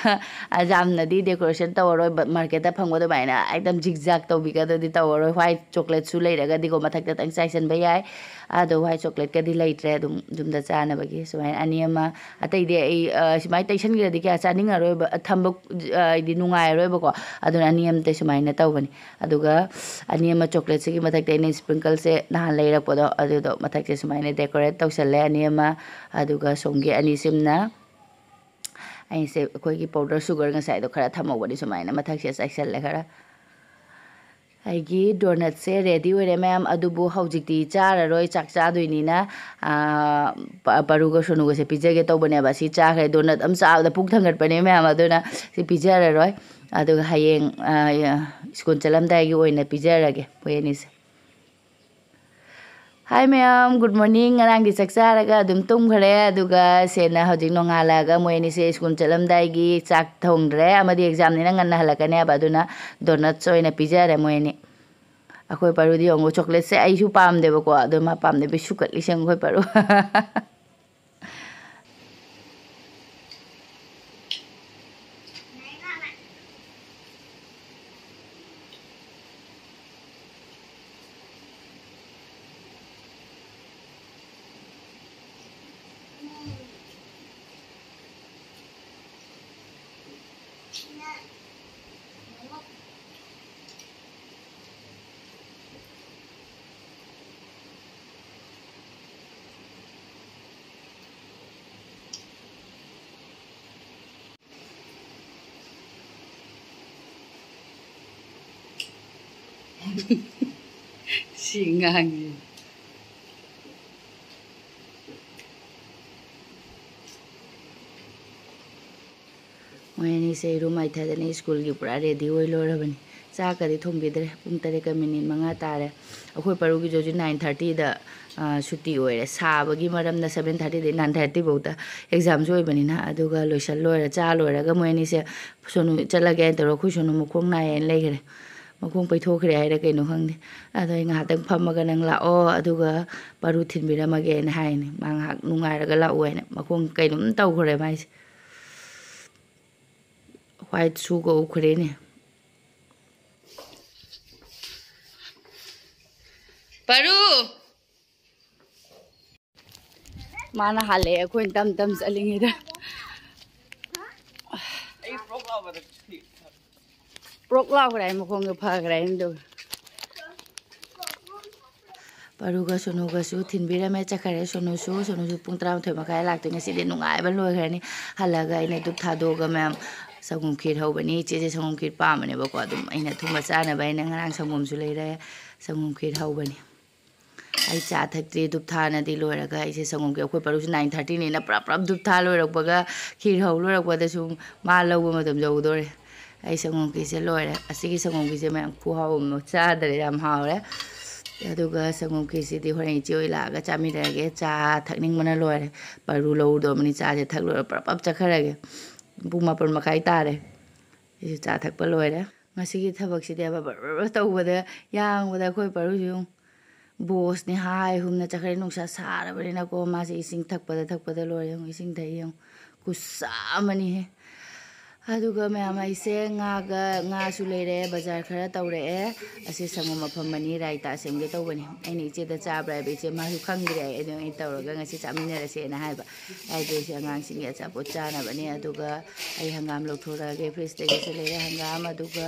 ꯑ, ꯌꯥꯝꯅꯗꯤ ꯗꯦꯀꯣꯔꯦꯁꯟ ꯇꯧꯔꯔꯣꯏ, ꯕꯠ ꯃꯥꯔꯀꯦꯠꯇ ꯐꯪꯕ ꯑꯗꯨꯃꯥꯏꯅ ꯑꯦꯛꯗꯝ ꯖꯤꯛꯖꯥꯛ ꯇꯧꯕꯤꯒꯗꯨꯗꯤ ꯇꯧꯔꯔꯣꯏ꯫ ꯍ꯭ꯋꯥꯏꯠ ꯆꯣꯀ꯭ꯂꯦꯠꯁꯨ ꯂꯩꯔꯒꯗꯤꯀꯣ, ꯃꯊꯛꯇ ꯈꯤꯇꯪ ꯆꯥꯏꯁꯤꯟꯕ ꯌꯥꯏ꯫ ꯑꯗꯣ ꯍ꯭ꯋꯥꯏꯠ ꯆꯣꯀ꯭ꯂꯦꯠꯀꯗꯤ ꯂꯩꯇ꯭ꯔꯦ, ꯑꯗꯨꯝ ꯌꯨꯝꯗ ꯆꯥꯅꯕꯒꯤ꯫ ꯁꯨꯃꯥꯏꯅ ꯑꯅꯤ ꯑꯃ, ꯑꯇꯩꯗꯤ ꯑꯩ, ꯑ, ꯁꯨꯃꯥꯏꯅ ꯇꯩꯁꯟꯈ꯭ꯔꯗꯤ ꯀꯌꯥ ꯆꯥꯅꯤꯡꯉꯔꯣꯏꯕ, ꯊꯝꯕ, ꯑ, ꯍꯥꯏꯗꯤ ꯅꯨꯡꯉꯥꯏꯔꯔꯣꯏꯕꯀꯣ꯫ ꯑꯗꯨꯅ ꯑꯅꯤ ꯑꯃꯇ ꯁꯨꯃꯥꯏꯅ ꯇꯧꯕꯅꯤ꯫ ꯑꯗꯨꯒ ꯑꯅꯤ ꯑꯃ ꯆꯣꯀ꯭ꯂꯦꯠꯁꯤꯒꯤ ꯃꯊꯛꯇ ꯑꯩꯅ ꯁ꯭ꯄ꯭ꯔꯤꯡꯀꯜꯁꯦ ꯅꯍꯥꯟ ꯂꯩꯔꯛꯄꯗꯣ, ꯑꯗꯨꯗꯣ ꯃꯊꯛꯁꯦ ꯁꯨꯃꯥꯏꯅ ꯗꯦꯀꯣꯔꯦꯠ ꯇꯧꯁꯜꯂꯦ ꯑꯅꯤ ꯑꯃ꯫ ꯑꯗꯨꯒ ꯁꯣꯝꯒꯤ ꯑꯅꯤꯁꯤꯝꯅ ꯑꯩꯁꯦ ꯑꯩꯈꯣꯏꯒꯤ ꯄꯥꯎꯗꯔ ꯁꯨꯒꯔ ꯉꯁꯥꯏꯗꯣ ꯈꯔ ꯊꯝꯍꯧꯕꯅꯤ, ꯁꯨꯃꯥꯏꯅ ꯃꯊꯛꯁꯦ ꯆꯥꯏꯁꯜꯂꯦ ꯈꯔ꯫ ꯑꯩꯒꯤ ꯗꯣꯅꯠꯁꯦ ꯔꯦꯗꯤ ꯑꯣꯏꯔꯦ ꯃꯌꯥꯝ, ꯑꯗꯨꯕꯨ ꯍꯧꯖꯤꯛꯇꯤ ꯆꯥꯔꯔꯣꯏ, ꯆꯥꯛ ꯆꯥꯗꯣꯏꯅꯤꯅ, ꯑꯥ, ꯄ-, ꯄꯔꯨꯒ ꯁꯣꯅꯨꯒꯁꯦ ꯄꯤꯖꯒꯦ ꯇꯧꯕꯅꯦꯕ꯫ ꯁꯤ ꯆꯥꯈ꯭ꯔꯦ, ꯗꯣꯅꯠ ꯑꯃ ꯆꯥꯕꯗ ꯄꯨꯛ ꯊꯟꯒꯠꯄꯅꯦ ꯃꯌꯥꯝ, ꯑꯗꯨꯅ ꯁꯤ ꯄꯤꯖꯔꯔꯣꯏ꯫ ꯑꯗꯨꯒ ꯍꯌꯦꯡ, ꯑꯥ, ꯁ꯭ꯀꯨꯜ ꯆꯠꯂꯝꯗꯥꯏꯒꯤ ꯑꯣꯏꯅ ꯄꯤꯖꯔꯒꯦ ꯃꯣꯏ ꯑꯅꯤꯁꯦ꯫ ꯍꯥꯏ ꯃꯌꯥꯝ, ꯒꯨꯗ ꯃꯣꯔꯅꯤꯡ꯫ ꯉꯔꯥꯡꯗꯤ ꯆꯥꯛ ꯆꯥꯔꯒ ꯑꯗꯨꯝ ꯇꯨꯝꯈ꯭ꯔꯦ, ꯑꯗꯨꯒ ꯁꯦꯅ ꯍꯧꯖꯤꯛ ꯅꯣꯡꯉꯥꯜꯂꯛꯑꯒ ꯃꯣꯏ ꯑꯅꯤꯁꯦ ꯁ꯭ꯀꯨꯜ ꯆꯠꯂꯝꯗꯥꯏꯒꯤ ꯆꯥꯛ ꯊꯣꯡꯗ꯭ꯔꯦ, ꯑꯃꯗꯤ ꯑꯦꯛꯖꯥꯝꯅꯤꯅ ꯉꯟꯅ ꯍꯜꯂꯛꯀꯅꯦꯕ, ꯑꯗꯨꯅ ꯗꯣꯅꯠꯁ ꯑꯣꯏꯅ ꯄꯤꯖꯔꯦ ꯃꯣꯏ ꯑꯅꯤ꯫ ꯑꯩꯈꯣꯏ ꯄꯔꯨꯗꯤ ꯌꯦꯡꯉꯨ, ꯆꯣꯀ꯭ꯂꯦꯠꯁꯦ ꯑꯩꯁꯨ ꯄꯥꯝꯗꯦꯕꯀꯣ, ꯑꯗꯣ ꯃꯥ ꯄꯥꯝꯗꯕꯤ ꯁꯨꯀꯠꯂꯤꯁꯦ ꯌꯦꯡꯉꯨ ꯑꯩꯈꯣꯏ ꯄꯔꯨ꯫ ꯁꯤ ꯉꯥꯡꯉꯤ꯫ ꯃꯣꯏ ꯑꯅꯤꯁꯦ ꯏꯔꯨ ꯃꯥꯏꯊꯗꯅ ꯁ꯭ꯀꯨꯜꯒꯤ ꯄꯨꯔꯥ ꯔꯦꯗꯤ ꯑꯣꯏ ꯂꯣꯏꯔꯕꯅꯤ꯫ ꯆꯥꯛꯀꯗꯤ ꯊꯣꯡꯕꯤꯗ꯭ꯔꯦ꯫ ꯄꯨꯡ ꯇꯔꯦꯠꯀ ꯃꯤꯅꯤꯠ ꯃꯉꯥ ꯇꯥꯔꯦ꯫ ꯑꯩꯈꯣꯏ ꯄꯔꯨꯒꯤꯁꯨ ꯍꯧꯖꯤꯛ ꯅꯥꯏꯟ ꯊꯥꯔꯇꯤꯗ, ꯑ, ꯁꯨꯇꯤ ꯑꯣꯏꯔꯦ꯫ ꯁꯥꯕꯒꯤ ꯃꯔꯝꯅ ꯁꯚꯦꯟ ꯊꯥꯔꯇꯤꯗꯩ ꯅꯥꯏꯟ ꯊꯥꯔꯇꯤ ꯐꯥꯎꯗ ꯑꯦꯛꯖꯥꯝꯁꯨ ꯑꯣꯏꯕꯅꯤꯅ꯫ ꯑꯗꯨꯒ ꯂꯣꯏꯁꯜ ꯂꯣꯏꯔ, ꯆꯥ ꯂꯣꯏꯔꯒ ꯃꯣꯏ ꯑꯅꯤꯁꯦ ꯁꯣꯅꯨ ꯆꯠꯂꯒꯦ ꯍꯥꯏꯅ ꯇꯧꯔ ꯑꯩꯈꯣꯏ ꯁꯣꯅꯨ ꯃꯈꯣꯡ ꯅꯥꯏꯌꯦꯅ ꯂꯩꯈ꯭ꯔꯦ꯫ ꯃꯈꯣꯡ ꯄꯩꯊꯣꯛꯈ꯭ꯔꯦ ꯍꯥꯏꯔ ꯀꯩꯅꯣ ꯈꯪꯗꯦ꯫ ꯑꯗꯣ ꯑꯩ ꯉꯥꯏꯍꯥꯛꯇꯪ ꯐꯝꯃꯒ ꯅꯪ ꯂꯥꯛꯑꯣ, ꯑꯗꯨꯒ ꯄꯔꯨ ꯊꯤꯟꯕꯤꯔꯝꯃꯒꯦꯅ ꯍꯥꯏꯅꯦ꯫ ꯃꯥ ꯉꯥꯏꯍꯥꯛ ꯅꯨꯡꯉꯥꯏꯔꯒ ꯂꯥꯛꯑꯣ ꯍꯥꯏꯅ꯫ ꯃꯈꯣꯡ ꯀꯩꯅꯣꯝ ꯇꯧꯈ꯭ꯔꯦ ꯃꯥꯏꯁꯦ꯫ ꯋꯥꯏꯠ ꯁꯨꯒ ꯎꯈ꯭ꯔꯦꯅꯦ꯫ ꯄꯔꯨ! ꯃꯥꯅ ꯍꯥꯜꯂꯛꯑꯦ ꯑꯩꯈꯣꯏꯅ ꯇꯝ ꯇꯝ ꯆꯠꯂꯤꯉꯩꯗ꯫ ꯄ꯭ꯔꯣꯛ ꯂꯥꯎꯈ꯭ꯔꯦ ꯍꯥꯏ, ꯃꯈꯣꯡꯗꯣ ꯐꯈ꯭ꯔꯦ ꯍꯥꯏꯅ ꯇꯧꯋꯦ꯫ ꯄꯔꯨꯒ ꯁꯣꯅꯨꯒꯁꯨ ꯊꯤꯟꯕꯤꯔꯝꯃꯦ, ꯆꯠꯈ꯭ꯔꯦ ꯁꯣꯅꯨꯁꯨ꯫ ꯁꯣꯅꯨꯁꯨ ꯄꯨꯡ ꯇꯔꯥꯃꯥꯊꯣꯏ ꯃꯈꯥꯏ ꯂꯥꯛꯇꯣꯏꯅꯦ꯫ ꯉꯁꯤꯗꯤ ꯅꯨꯡꯉꯥꯏꯕ ꯂꯣꯏꯈ꯭ꯔꯅꯤ꯫ ꯍꯜꯂꯒ ꯑꯩꯅ ꯙꯨꯞ ꯊꯥꯗꯣꯛꯑꯒ ꯃꯌꯥꯝ ꯁꯪꯒꯣꯝ ꯈꯤꯔ ꯍꯧꯕꯅꯤ꯫ ꯏꯆꯦꯁꯦ ꯁꯪꯒꯣꯝ ꯈꯤꯔ ꯄꯥꯝꯕꯅꯦꯕꯀꯣ꯫ ꯑꯗꯨꯝ ꯑꯩꯅ ꯑꯊꯨꯝꯕ ꯆꯥꯅꯕ ꯍꯥꯏꯅ ꯉꯔꯥꯡ ꯁꯪꯒꯣꯝꯁꯨ ꯂꯩꯔꯦ, ꯁꯪꯒꯣꯝ ꯈꯤꯔ ꯍꯧꯕꯅꯤ꯫ ꯑꯩ ꯆꯥ ꯊꯛꯇ꯭ꯔꯤ, ꯙꯨꯞ ꯊꯥꯅꯗꯤ ꯂꯣꯏꯔꯒ ꯑꯩꯁꯦ ꯁꯪꯒꯣꯝ ꯈꯤꯔ, ꯑꯩꯈꯣꯏ ꯄꯔꯨꯁꯨ ꯅꯥꯏꯟ ꯊꯥꯔꯇꯤꯅꯤꯅ ꯄ꯭ꯔꯞ ꯄ꯭ꯔꯞ ꯙꯨꯞ ꯊꯥ ꯂꯣꯏꯔꯛꯄꯒ, ꯈꯤꯔ ꯍꯧ ꯂꯣꯏꯔꯛꯄꯗꯁꯨ ꯃꯥ ꯂꯧꯕ ꯃꯇꯝ ꯌꯧꯗꯣꯔꯦ꯫ ꯑꯩ ꯁꯪꯒꯣꯝ ꯈꯤꯔꯁꯦ ꯂꯣꯏꯔꯦ꯫ ꯑꯁꯤꯒꯤ ꯁꯪꯒꯣꯝ ꯈꯤꯔꯁꯦ ꯃꯌꯥꯝ ꯈꯨꯍꯥꯎ ꯑꯃ ꯆꯥꯗ꯭ꯔꯦ, ꯌꯥꯝ ꯍꯥꯎꯔꯦ꯫ ꯑꯗꯨꯒ ꯁꯪꯒꯣꯝ ꯈꯤꯔꯁꯤꯗꯤ ꯍꯣꯔꯦꯟ ꯏꯆꯦ ꯍꯣꯏ ꯂꯥꯛꯑꯒ ꯆꯥꯃꯤꯟꯅꯔꯒꯦ꯫ ꯆꯥ ꯊꯛꯅꯤꯡꯕꯅ ꯂꯣꯏꯔꯦ꯫ ꯄꯔꯨ ꯂꯧꯔꯨꯗꯧꯕꯅꯤ, ꯆꯥꯁꯦ ꯊꯛ ꯂꯣꯏꯔ ꯄ꯭ꯔꯞ ꯄ꯭ꯔꯞ ꯆꯠꯈ꯭ꯔꯒꯦ꯫ ꯄꯨꯡ ꯃꯥꯄꯟ ꯃꯈꯥꯏ ꯇꯥꯔꯦ꯫ ꯑꯩꯁꯨ ꯆꯥ ꯊꯛꯄ ꯂꯣꯏꯔꯦ꯫ ꯉꯁꯤꯒꯤ ꯊꯕꯛꯁꯤꯗꯤ ꯕꯔ ꯕꯔ ꯕꯔ ꯇꯧꯕꯗ ꯌꯥꯡꯕꯗ ꯑꯩꯈꯣꯏ ꯄꯔꯨꯁꯨ ꯌꯦꯡꯉꯨ꯫ ꯕꯣꯁꯅꯤ ꯍꯥꯏ ꯍꯨꯝꯅ ꯆꯠꯈ꯭ꯔꯦ, ꯅꯨꯡꯁꯥ ꯁꯥꯔꯕꯅꯤꯅꯀꯣ꯫ ꯃꯥꯁꯦ ꯏꯁꯤꯡ ꯊꯛꯄꯗ ꯊꯛꯄꯗ ꯂꯣꯏꯔꯦ꯫ ꯌꯦꯡꯉꯨ, ꯏꯁꯤꯡ ꯊꯛꯏ ꯌꯦꯡꯉꯨ, ꯈꯨꯠꯁꯥ ꯑꯃꯅꯤꯍꯦ꯫ ꯑꯗꯨꯒ ꯃꯌꯥꯝ, ꯑꯩꯁꯦ ꯉꯥꯒ, ꯉꯥꯁꯨ ꯂꯩꯔꯦ, ꯕꯖꯥꯔ ꯈꯔ ꯇꯧꯔꯛꯑꯦ꯫ ꯑꯁꯤ ꯁꯪꯒꯣꯝ ꯑꯐꯝꯕꯅꯤ, ꯔꯥꯏꯇꯥ ꯁꯦꯝꯒꯦ ꯇꯧꯕꯅꯤ꯫ ꯑꯩꯅ ꯏꯆꯦꯗ ꯆꯥꯕ꯭ꯔꯥ ꯍꯥꯏꯕ, ꯏꯆꯦ ꯃꯥꯁꯨ ꯈꯪꯗ꯭ꯔꯦ ꯍꯥꯏ꯫ ꯑꯗꯨ ꯑꯩꯅ ꯇꯧꯔꯒ ꯉꯁꯤ ꯆꯥꯃꯤꯟꯅꯔꯁꯦꯅ ꯍꯥꯏꯕ꯫ ꯍꯥꯏꯗꯤ ꯁꯤ ꯑꯉꯥꯡꯁꯤꯡꯒꯤ ꯑꯆꯥꯄꯣꯠ ꯆꯥꯅꯕꯅꯦ꯫ ꯑꯗꯨꯒ ꯑꯩ ꯍꯪꯒꯥꯝ ꯂꯧꯊꯣꯔꯛꯑꯒꯦ ꯐ꯭ꯔꯤꯖꯇꯒꯤ꯫ ꯁꯤ ꯂꯩꯔꯦ ꯍꯪꯒꯥꯝ, ꯑꯗꯨꯒ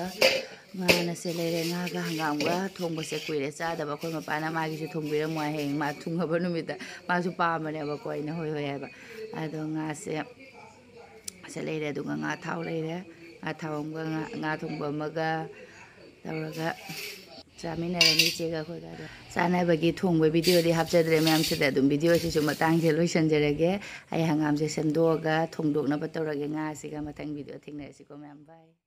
ꯉꯥꯅꯁꯦ ꯂꯩꯔꯦ꯫ ꯉꯥꯒ ꯍꯪꯒꯥꯝꯒ ꯊꯣꯡꯕꯁꯦ ꯀꯨꯏꯔꯦ ꯆꯥꯗꯕ꯫ ꯑꯩꯈꯣꯏ ꯃꯄꯥꯅ ꯃꯥꯒꯤꯁꯨ ꯊꯣꯡꯕꯤꯔꯝꯃꯣ ꯍꯥꯏ, ꯍꯌꯦꯡ ꯃꯥ ꯊꯨꯡꯉꯕ ꯅꯨꯃꯤꯠꯇ꯫ ꯃꯥꯁꯨ ꯄꯥꯝꯕꯅꯦꯕꯀꯣ, ꯑꯩꯅ ꯍꯣꯏ ꯍꯣꯏ ꯍꯥꯏꯕ꯫ ꯑꯗꯣ ꯉꯥꯁꯦ ꯁꯦ ꯂꯩꯔꯦ, ꯑꯗꯨꯒ ꯉꯥ ꯊꯥꯎ ꯂꯩꯔꯦ꯫ ꯉꯥ ꯊꯥꯎ ꯑꯃꯒ ꯉꯥ, ꯉꯥ ꯊꯣꯡꯕ ꯑꯃꯒ ꯇꯧꯔꯒ ꯆꯥꯃꯤꯟꯅꯔꯅꯤ ꯏꯆꯦꯒ ꯑꯩꯈꯣꯏꯒ꯫ ꯑꯗꯣ ꯆꯥꯅꯕꯒꯤ ꯊꯣꯡꯕ videoꯗꯤ ꯍꯥꯞꯆꯗ꯭ꯔꯦ ꯃꯌꯥꯝꯁꯤꯗ꯫ ꯑꯗꯨꯝ videoꯁꯤꯁꯨ ꯃꯇꯥꯡꯁꯦ ꯂꯣꯏꯁꯟꯖꯔꯒꯦ꯫ ꯑꯩ ꯍꯪꯒꯥꯝꯁꯦ ꯁꯦꯝꯗꯣꯛꯑꯒ ꯊꯣꯡꯗꯣꯛꯅꯕ ꯇꯧꯔꯒꯦ꯫ ꯉꯥꯁꯤꯒ ꯃꯊꯪ video ꯊꯦꯡꯅꯔꯁꯤꯀꯣ ꯃꯌꯥꯝ꯫ Bye꯫